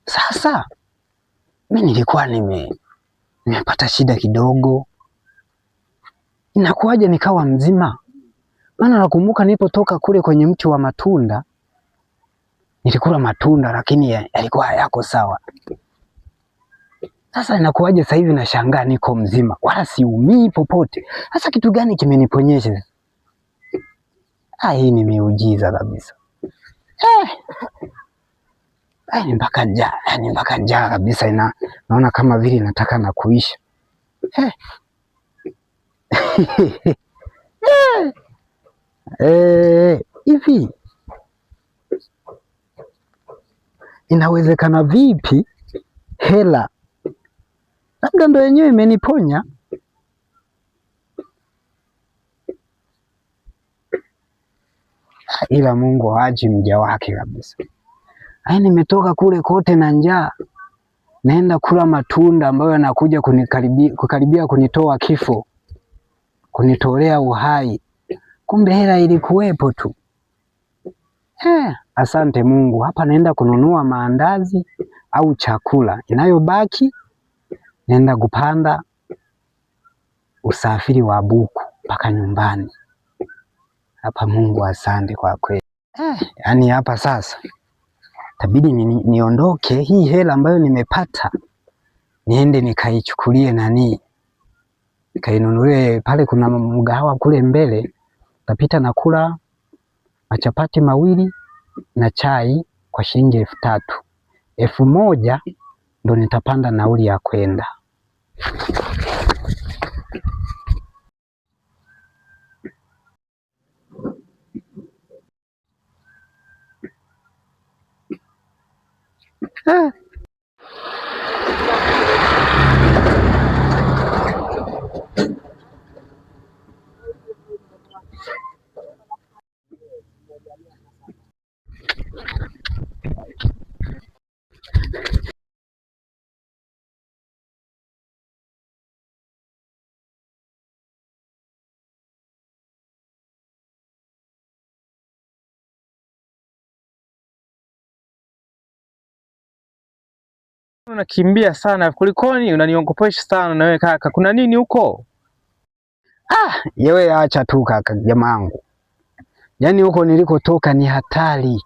Sasa mi nilikuwa nimepata shida kidogo, inakuwaje nikawa mzima? Maana nakumbuka nilipotoka kule kwenye mti wa matunda nilikula matunda, lakini yalikuwa hayako sawa. Sasa inakuwaje sasa hivi nashangaa niko mzima, wala siumii popote. Sasa kitu gani kimeniponyesha? Ah, hii ni miujiza kabisa. Eh. Ni mpaka njaa, ni mpaka njaa kabisa naona kama vile nataka na kuisha. Eh. Eh, hivi inawezekana vipi hela labda ndo yenyewe imeniponya? Ila Mungu haachi mja wake kabisa. Ai, nimetoka kule kote na njaa, naenda kula matunda ambayo yanakuja kukaribia kunitoa kifo, kunitolea uhai. Kumbe hela ilikuwepo tu. Asante Mungu. Hapa naenda kununua maandazi au chakula, inayobaki naenda kupanda usafiri wa buku mpaka nyumbani. Hapa Mungu asante kwa kweli. Yaani hapa sasa tabidi niondoke, hii hela ambayo nimepata niende nikaichukulie nani, nikainunulie pale, kuna mgahawa kule mbele, tapita na kula machapati mawili na chai kwa shilingi 3,000. 1,000 ndo nitapanda nauli ya kwenda. Eh. Unakimbia sana kulikoni? Unaniogopesha sana na wewe kaka, kuna nini huko? Ah, yewe acha tu kaka, jamaangu, yaani huko nilikotoka ni hatari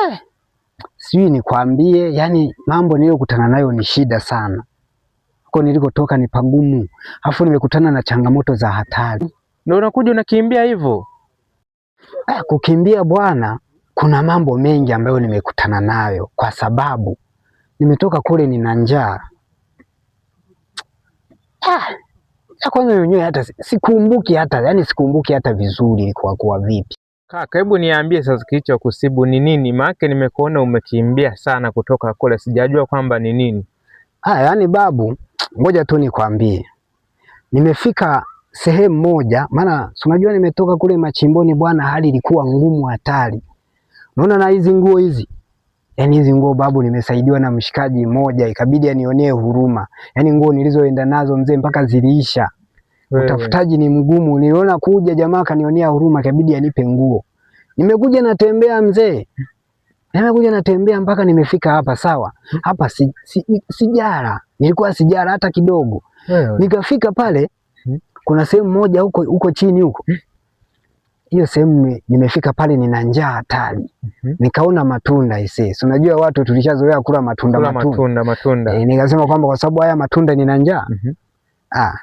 eh. Sijui nikwambie, yaani mambo niliyokutana nayo ni shida sana. Huko nilikotoka ni pagumu, afu nimekutana na changamoto za hatari. Ndio unakuja unakimbia hivyo? Ah, kukimbia bwana, kuna mambo mengi ambayo nimekutana nayo kwa sababu nimetoka kule nina njaa. Ah, ya kwanza mwenyewe hata sikumbuki hata, yani sikumbuki hata vizuri ilikuwa kuwa vipi. Kaka, hebu niambie sasa kilicho kusibu ni nini? Maana nimekuona umekimbia sana kutoka kule, sijajua kwamba ni nini. Ah, yani babu, ngoja tu nikwambie. Nimefika sehemu moja, maana si unajua nimetoka kule machimboni bwana, hali ilikuwa ngumu hatari. Unaona na hizi nguo hizi. Yaani hizi nguo babu, nimesaidiwa na mshikaji mmoja, ikabidi anionee huruma. Yaani nguo nilizoenda nazo mzee mpaka ziliisha. Wewe Utafutaji ni mgumu. Niliona kuja jamaa akanionea huruma, ikabidi anipe nguo. Nimekuja natembea mzee, nimekuja natembea mpaka nimefika hapa. Sawa, hapa sijara, nilikuwa sijara hata kidogo. wewe. Nikafika pale, kuna sehemu moja huko huko chini huko, hiyo sehemu nimefika pale, nina njaa hatari. Nikaona matunda ise, si unajua watu tulishazoea kula matunda Kula matunda. matunda matunda. Nikasema kwamba kwa sababu haya matunda nina njaa, ah,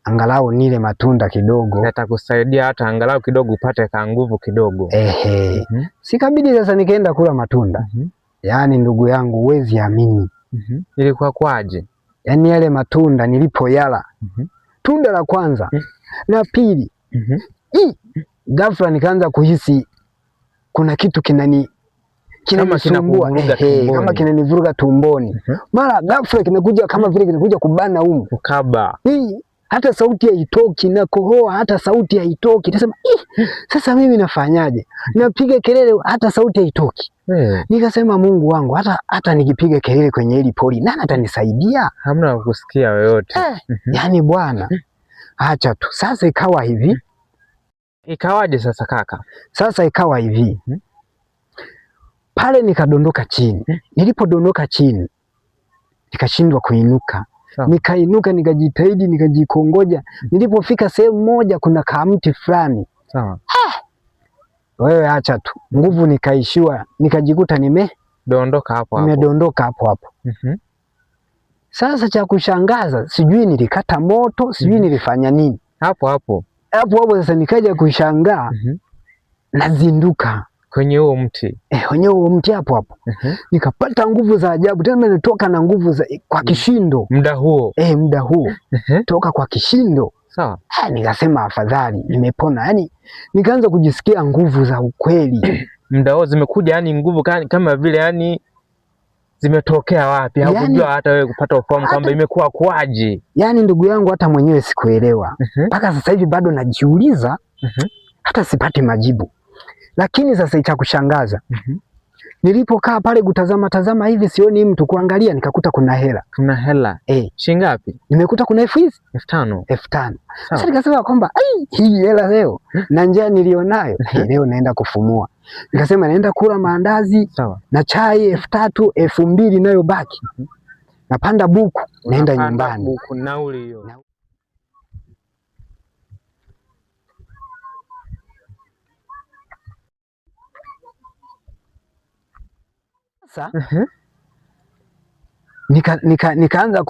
angalau nile matunda kidogo. Yatakusaidia hata angalau kidogo upate ka nguvu kidogo. Ehe, sikabidi sasa nikaenda kula matunda. Yaani ndugu yangu, huwezi amini, Ilikuwa kwaje? yaani yale matunda nilipoyala, tunda la kwanza, la pili, ghafla nikaanza kuhisi kuna kitu Kama kinanisumbua, kinakuvuruga ehe, kama tumboni. kinanivuruga tumboni. Mara ghafla kinakuja kama vile kinakuja kubana umu. Kukaba. Hii, hata sauti haitoki, nakohoa hata sauti haitoki. Nasema, "Ih, sasa mimi nafanyaje? Napiga kelele hata sauti haitoki." Nikasema Mungu wangu, hata nikipiga kelele kwenye hili pori nani atanisaidia? Hamna kusikia yoyote. Yaani bwana, acha tu. Sasa ikawa hivi. Ikawaje sasa kaka? Sasa ikawa hivi. Pale nikadondoka chini. Nilipodondoka chini nikashindwa kuinuka. Nikainuka, nikajitahidi, nikajikongoja. Nilipofika sehemu moja kuna kamti fulani. Sawa. Wewe acha tu, nguvu nikaishiwa, nikajikuta Dondoka hapo hapo. Nimedondoka hapo hapo. Sasa cha kushangaza, sijui nilikata moto, sijui nilifanya nini Hapo hapo. Hapo hapo. Sasa nikaja kushangaa, nazinduka kwenye huo mti. Kwenye huo mti hapo hapo. Nikapata nguvu za ajabu tena, nilitoka na nguvu za kwa kishindo muda huo. Muda huo toka kwa kishindo. Sawa. Nikasema afadhali nimepona, yaani nikaanza kujisikia nguvu za ukweli. Muda huo zimekuja, yani nguvu kama vile yani zimetokea wapi? Hakujua hata wewe kupata ufahamu kwamba imekuwa kwaje. Yaani ndugu yangu hata mwenyewe sikuelewa. Mpaka sasa hivi bado najiuliza, hata sipati majibu. Lakini sasa cha kushangaza, nilipokaa pale kutazama tazama hivi sioni mtu, kuangalia nikakuta kuna hela. Kuna hela. Shilingi ngapi? Nimekuta kuna elfu hizi? 5,000. 5,000. Sasa nikasema kwamba ai, hii hela leo na njaa nilionayo, leo naenda kufumua. Nikasema naenda kula maandazi na chai 3,000, 2,000 nayo baki. Napanda buku naenda Unapanda nyumbani. Buku nauli hiyo. Sasa nikaanza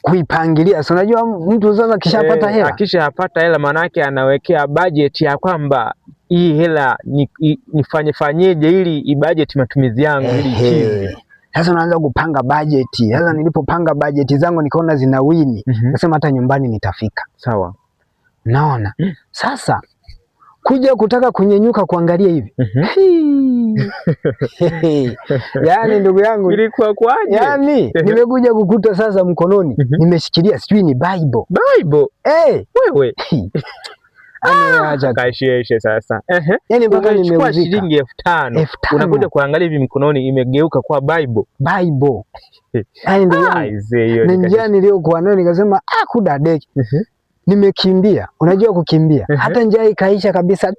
kuipangilia. So unajua mtu sasa akishapata hela. Akishapata hela maana yake anawekea budget ya kwamba hii hela nifanye fanyeje ili i budget matumizi yangu ili ikize. Sasa unaanza kupanga budget. Sasa nilipopanga budget zangu nikaona zina wini. Nasema hata nyumbani nitafika. Naona. Sasa kuja kutaka kunyenyuka kuangalia hivi. Yaani ndugu yangu, ilikuwa kwaje? Nimekuja kukuta sasa mkononi nimeshikilia sijui ni Bible. Bible? Wewe. Acha Kashieshe sasa. Yaani mpaka Umechukua nimeuzika. shilingi 5,000. 5,000. Unakuja kuangalia hivi mkononi imegeuka kuwa Bible. Bible. Yaani ndugu yangu, Aisee, hiyo na ni njia kashieshe. niliyokuwa nayo nikasema, kudadeki. Nimekimbia. Unajua kukimbia. Hata njaa ikaisha kabisa.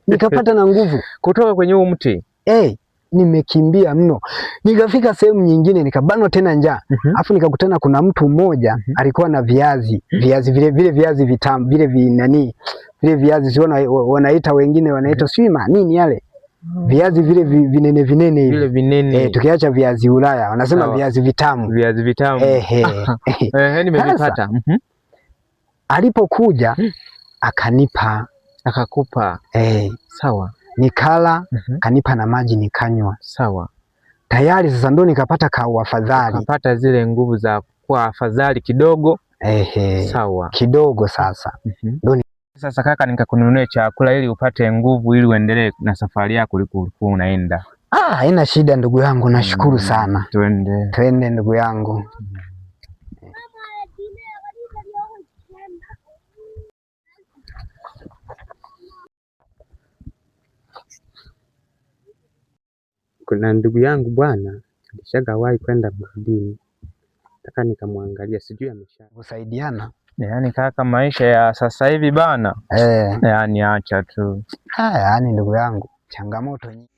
Nikapata na nguvu. Kutoka kwenye huu mti. Nimekimbia mno. Nikafika sehemu nyingine nikabanwa tena njaa. Alafu nikakutana kuna mtu mmoja alikuwa na viazi, viazi vile vile viazi vitamu, vile vi nani, vile viazi sio wanaita wengine wanaita sio nini yale. Viazi vile vinene vinene hivi. Vile vinene. Tukiacha viazi Ulaya wanasema viazi vitamu. Viazi vitamu. Nimevipata. Sasa, alipokuja akanipa. Akakupa. Nikala, kanipa na maji nikanywa. Tayari sasa ndo nikapata ka uafadhali. Ukapata zile nguvu za kuwa afadhali kidogo. Kidogo sasa. Ndo ni Sasa kaka, nikakununua chakula ili upate nguvu ili uendelee na safari yako ulikokuwa unaenda. Haina shida ndugu yangu, nashukuru sana. Twende. Twende ndugu yangu. Kuna ndugu yangu bwana alishagawahi kwenda mgodini, nataka nikamwangalia, sijui amesha kusaidiana. Yaani kaka, maisha ya sasa hivi bana. Yaani acha tu. Yaani ndugu yangu, changamoto nyingi.